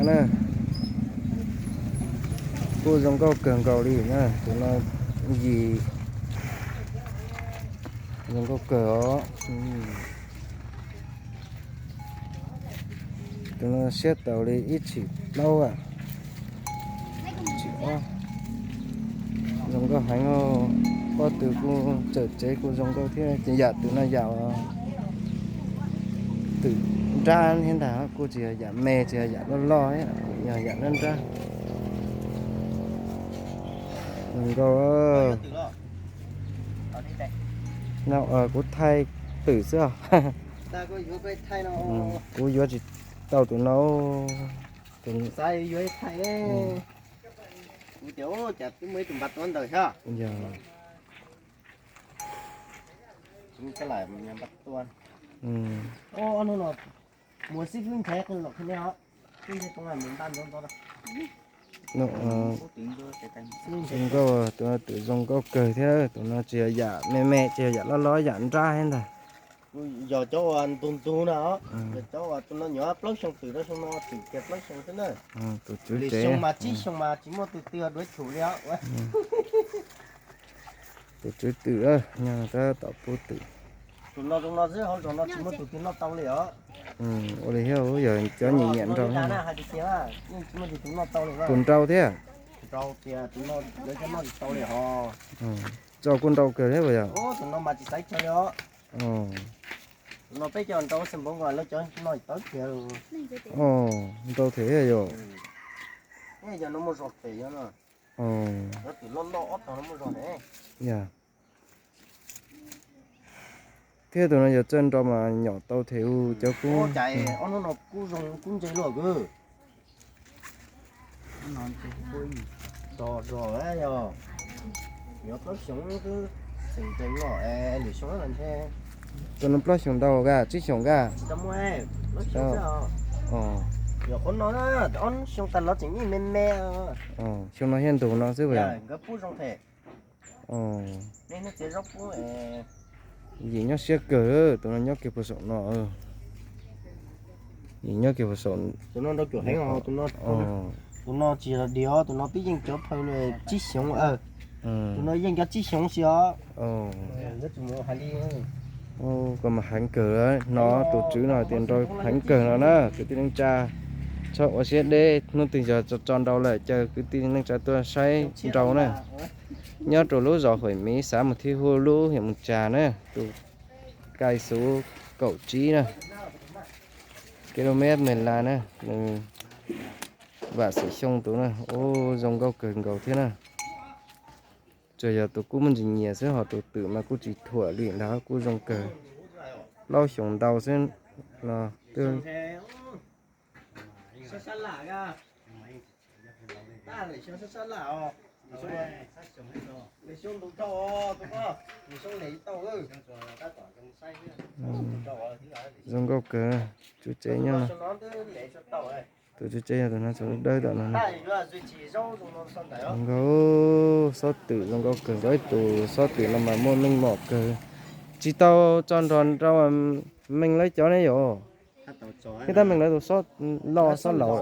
Na, kuj zoo nkauj kawg nkaus li na, tus no yim zoo nkauj kawg os. Tus no siab tau li ib tshim plaub, tshim ob. Zoo nkauj heev, pob tw kuj txawm tsev kuj zoo nkauj thiab. Ces yam tus no yam twm nrab thiab ntag, kuj tsis yog yam me, tsis yog yam loj loj, yog yam nrab nrab. Zoo nkauj. No kuv thaij twm xwb os. Kuv yuav tsis tau tus no. Zoo nkauj, tus no twm zoo nkauj kawg thiab, tus no tsis yog yam me me, tsis yog yam loj loj, yam nrab thiab ntag. Yog cov uas ntug ntug na, yog cov uas tus no nyuam plaub xyoo twm rau xyoo no twm kiag plaub xyoo xwb na. Tus tswv tsev mas tsib xyoo mas tsis muaj tus twg duav chum li os. Tus tswv twm nyob tab tom pub twm. Tus no zoo no xwb, hauv zos no tsis muaj tus twg noj tau li os. Ua li thiab, yog cov nyiam nyiam nrau. Tus nrau thiab. Tso kuj nrau kawg thiab puas yog? Tus no mas tsis xaiv chaw li os. Tus no peb cov nrau xeem npoo nkaus lawv cov no tawv kiag. Nrau thiab yog. Yog no muaj zog pem yog no. Twm loj loj ob tog no muaj zog ne. Thiab tus no yog txawj nrau mas nyom tau them u cov kub. Ob hnub no kub zoo kub ntse luaj kawg. Zog zog yog, yuav plaub xyoo twb xeem ntees no es lwm xyoo ntshe. Tus no plaub xyoos ntau kag, tsib xyoos kag? Tsis tau muaj, plaub xyoo xwb os. Yog qhov no ob xyoo tas los tseem yeej me me. Xyoo no thiaj ntug no xwb puas yog? Nkawd pub zoo them. Nej txiav zaub pub. Yim nyob siab kawg, tus no nyob kiag puag saum no. Yim nyob kiag puag saum. Tus no nrau cuam heev os, tus no tsis yog dim os, tus no twb yeej cov phaw tsib xyoos. Tus no yeej cov tsib xyoos xwb os. Koj mas heev kawg, hnov tus tswv no tias nrau heev kawg no na. Kwv tij neej tsa txhob ua siab deb, hnub twg yog tso nrau lawm caw kwv tij neej tsa tuaj saib nrau na. Nyob rau lub zos Huam Miv, xav mus thib hu lub hiam Mus Tsa na, tus kai xuv kaum tsib na, kis lus mev Mes Las na, nws vam xwm xyoo tus na. Ub, zoo nkauj kawg nkaus thiab na. Tsuas yog tus kub muaj ntsis nyias xwb, ho tus twm mas kuj tsis thuam li ntag, kuj zoo kawg. Plaub xyoos ntau xwb no twb. Zoo nkauj kawg, tswv tsev nyob no. Tus tswv tsev yog tus no, tus dawb tom no. Zoo nkauj, xob twm zoo nkauj kawg, nkauj ib tus xob twm no mas muaj meej mom kawg. Tsis tau tso nrog nrau meej lawv cov ne yom. Thiab tab meeg lawv tus xob loj xob laus.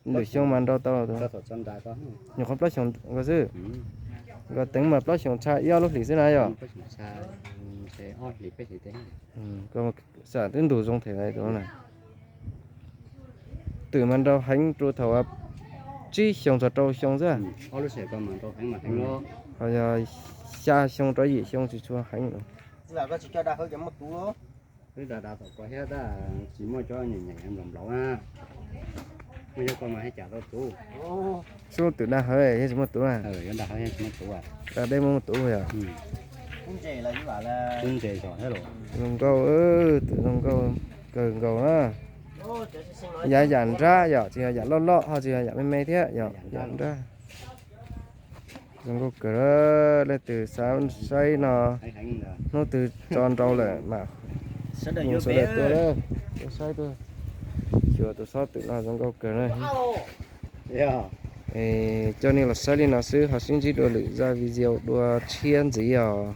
Lwm xyoo mas nrau tau. Nyuam qhuav plaub xyoos nkaus xwb. Nkaus teev mas plaub xyoos tshaj ib ob lub hlis xwb na yom. Xam twb ntug zoo them tus no na. Twm mas nrau heev rau thaum tsib xyoos txog rau xyoo xwb. Ho yog xya xyoo rau yim xyoo tsis tshua heev. Wb dav dav tom ko thiab tab tsis muaj cov nyeem nyeem nplaum nplaum na. Muaj cov ko mas haj cas tau tus. Xub twm dag hawv thiab tsis muaj tus na. Dag deb muaj muaj tus yom. Zoo nkauj, twm zoo nkauj kawg nkaus na. Yav yam nrab yom, tsis yog yam loj loj ho tsis yog yam me me thiab yom, yam nrab. Zoo nkauj kawg, leej twg xav saib no, hnub twg tso nrau lawm mas sawv daws tuaj, tuaj saib tuaj xyuas tus xob twm no zoo nkauj kawg na. Coj nej los saib li no xwb, ho sib ntsib dua lwm zaj video dua tshiab ntxiv os.